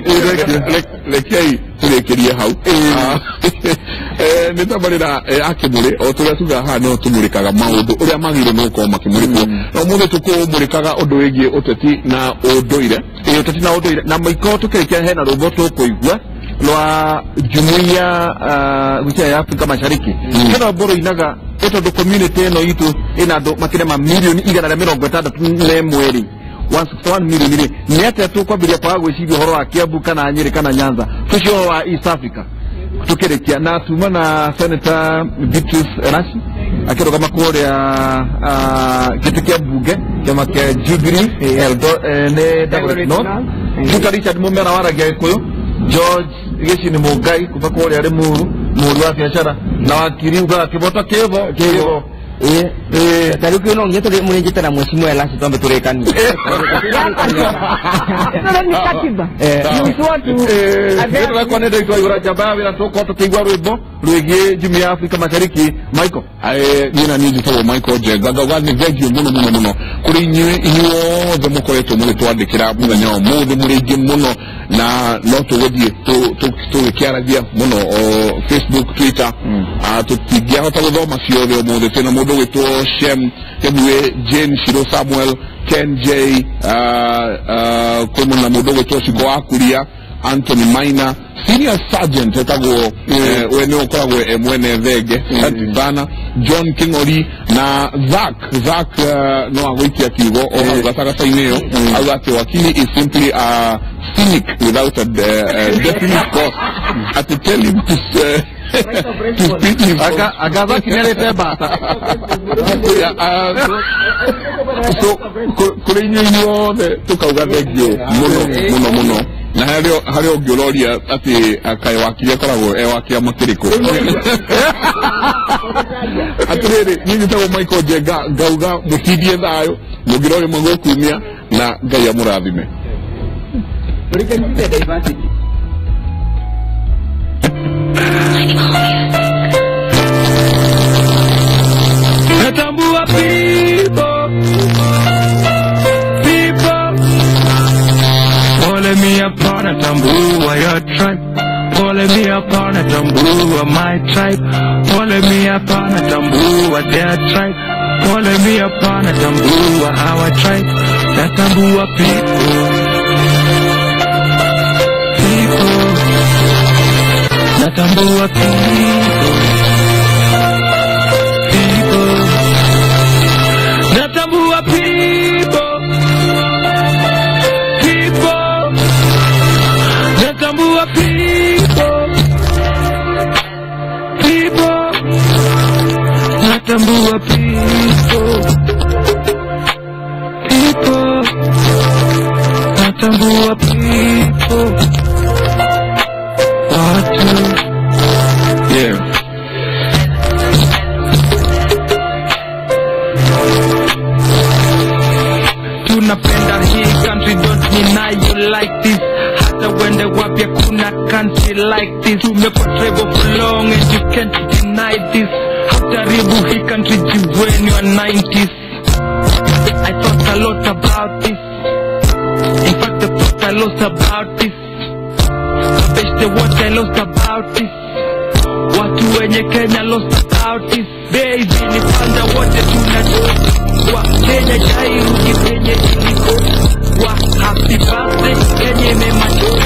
Rekei tũrĩkĩrie hau. Nĩ tabarĩra akĩmũrĩ o tũrĩa tugaga haha no tũmũrĩkaga maũndũ ũrĩa magĩrĩirwo nĩ gũkorwo makĩmũrĩkwo, na ũmũthĩ tũkũmũrĩkaga ũndũ wĩgiĩ ũteti na ũndũire. Ĩĩ, ũteti na ũndũire. Na Michael, tũkĩrĩkia hena rwĩmbo tũkũigua rwa jumuiya gwĩcia ya Afrika Mashariki. Hena rwĩmbo rũinaga ĩ tondũ community ĩno itũ ĩna andũ makĩria ma mirioni 161 rĩ, 161 million rĩ, nĩ atĩa tũkwambĩrĩria kwaga gwĩciria ũhoro wa Kiambu kana Nyĩrĩ kana Nyanza, tũcio ũhoro wa East Africa. Tũkĩrĩkia na tuma na Senator Beatrice Elachi akĩrũgama kũrĩa gĩtĩ kĩa mbunge kĩama kĩa Jubilee nĩ Dagoretti North, Peter Richard Mumera waragia Gĩkũyũ, George Gĩcini Mũngai kuma kũrĩa Limuru, mũhũri wa biacara na wakiri ugaga kĩboto kĩbo kĩbo. Ta rĩu kĩu no nginya mũrĩnjĩte na mheshimiwa Elachi twambe tũrĩkanie. Tũrĩ nĩ katiba. You want to Nĩ nĩ ndaitwa njamba ya wĩra tũkorwo tũkĩigua rwĩmbo rwĩgiĩ jumuiya ya Afrika Mashariki. Michael. Niĩ na niĩ njĩtagwo Michael Njenga, ngauga nĩ thengiũ mũno mũno mũno kũrĩ inyuĩ inyuothe mũkoretwo mũgĩtwandĩkĩra mũthenya wa ũmũthĩ, mũrĩ aingĩ mũno, na no tũgũthiĩ tũgĩkĩaragia mũno o Facebook, Twitter. Tũtingĩahota gũthoma ciothe ũmũthĩ. Twĩna mũndũ ũgwĩtwo Shem Kemue, Jane Shiro, Samuel Ken J, kwĩ na mũndũ ũgwĩtwo Ciko wa Kuria, Anthony Maina, senior sergeant etagwo we nĩ ũkoragwo e mwene thenge, asante sana, John King'ori na Zack no agũikia kiugo o hau gatagatĩ-inĩ ĩyo, auga atĩ wakili is simply a cynic without a definite cause, atĩ tell him to speak his Anga Zaki nĩ arĩte mbata. Yeah, so kũrĩ inyuĩ inyuothe tũkauga thengiũ mũno mũno mũno, na harĩa ũngĩ ũroria atĩ kaĩ wakiri akoragwo e wa kĩama kĩrĩkũ. Atĩrĩrĩ, niĩ njĩtagwo Michael Njenga, ngauga mũtindie thayũ, mũngĩra ũrĩ mũgũkumia, na Ngai amũrathime. Tũrĩkanĩte diversity. Natambua people, people, ole mia. tambua your tribe. Pole mi hapana tambua my tribe. Pole mi hapana tambua their tribe. Pole mi hapana tambua our tribe. Natambua people. People. Natambua people. People. Natambua people. People. Natambua people. People. Natambua people. People. Natambua people. Watu. Yeah. Tunapenda hii country, don't deny you like this. Hata wende wapi hakuna country like this. Tumekuwa tribal for long and you can't deny this. Hataribu hii country jiweni wa 90s. I thought a lot about this. In fact the thought I lost about this. Mabeshte what I lost about this. Watu wenye Kenya lost about this. Baby ni panda wote tunajua. Kenya jairudi penye iliko. Wa happy birthday Kenya imemachua.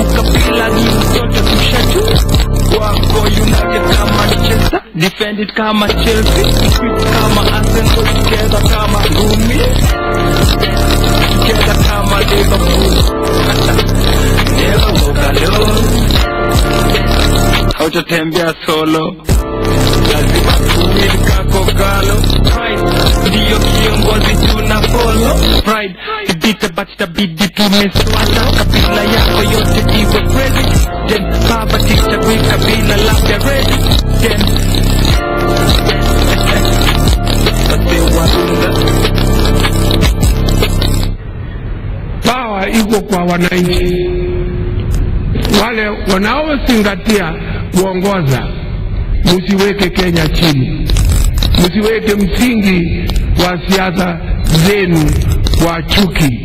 Ukabila ni mtoto tushajua. Wako United kama Manchester, defend it kama Chelsea, equip kama Arsenal, together kama Rumi, together kama Liverpool. Never walk alone. Hautatembea solo, lazima tuwili kako galo. Pride ndiyo kiongozi tuna follow. Pride ibita but itabidi tumeswala. Kabila yako yote iwe president. Baba tichagui kabila labda ready. Then power iko kwa wananchi wale wanaozingatia kuongoza. Msiweke Kenya chini, msiweke msingi wa siasa zenu kwa chuki.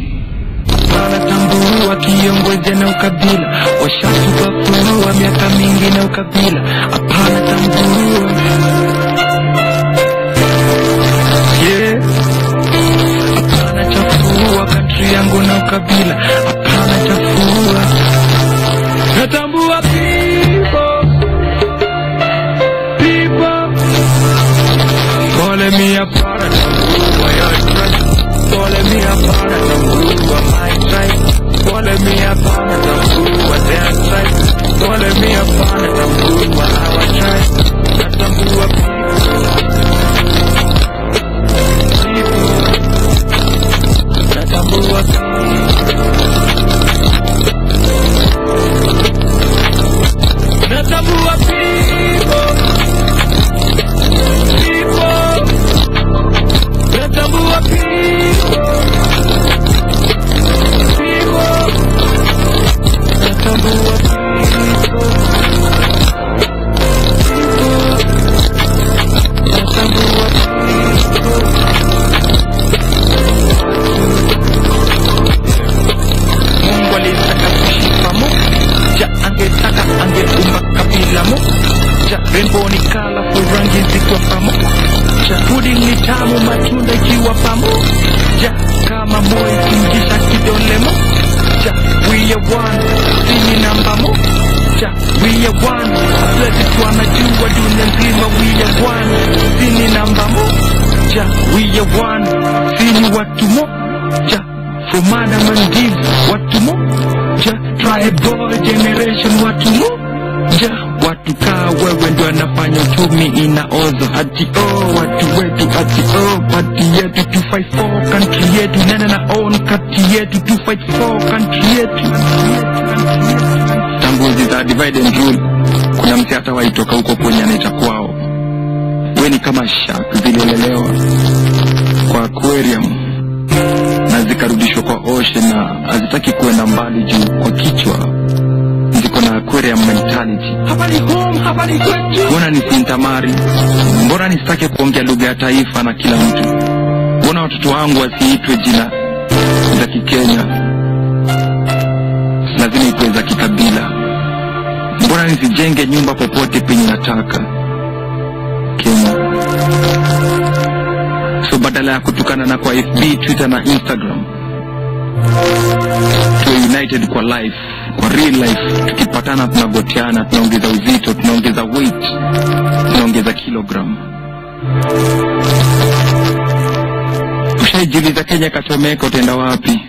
Wanatambua kiongozi na ukabila, washatupafurua miaka mingi na ukabila. Hapana tambua. Yeah. Hapana chafua country yangu na ukabila. Hapana chafua. Natambua people. People. Pole mi hapana tambua your tribe. Pole mi hapana tambua my tribe. Pole mi hapana tambua their tribe. Pole mi hapana tambua our tribe. Natambua people. People. Natambua people. Natambua people. People. Natambua people. People. Natambua people. People. Natambua people. Mungu alitaka tuishi pamoja, angetaka angeumba kabila moja. Rainbow ni colorful, rangi zikiwa pamoja. Pudding ni tamu, matunda ikiwa pamoja. Kama moyo tingisha kidole moja. We are one, sini namba moja. We are one, athletic wanajua dunia nzima. We are one, sini namba moja. We are one, sini watu moja. From Adam and Eve, watu moja. Tribal generation, watu moja. Watu kaa wewe ndio anafanya uchumi inaozo. Ati oh, watu wetu, ati oh, party yetu 254 country yetu. Nana na own kati yetu 254 country yetu. Tangu enzi za divide and rule, kuna mse hata waitoka huko kwenye anaita kwao. We ni kama shark zililelewa kwa aquarium na zikarudishwa kwa ocean na hazitaki kuenda mbali juu kwa kichwa ziko na aquarium mentality. Hapa ni home, hapa ni kwetu. Mbona nisintamari? Mbona nisitake kuongea lugha ya taifa na kila mtu? Mbona watoto wangu wasiitwe jina za Kikenya? lazima ikuwe za kikabila? Mbona nisijenge nyumba popote penye nataka? Kenya. So badala ya kutukana na kwa FB, Twitter na Instagram, tuwe united kwa life, kwa real life. Tukipatana tunagoteana, tunaongeza uzito, tunaongeza weight, tunaongeza kilogram. Ushaijiuliza Kenya kachomeka, utaenda wapi?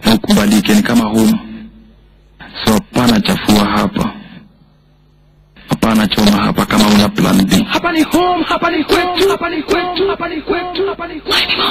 Na ukubalike, ni kama home. So hapana chafua hapa, hapana choma hapa kama una plan B. Hapa ni home, hapa ni kwetu, hapa ni kwetu, hapa ni kwetu, hapa ni kwetu.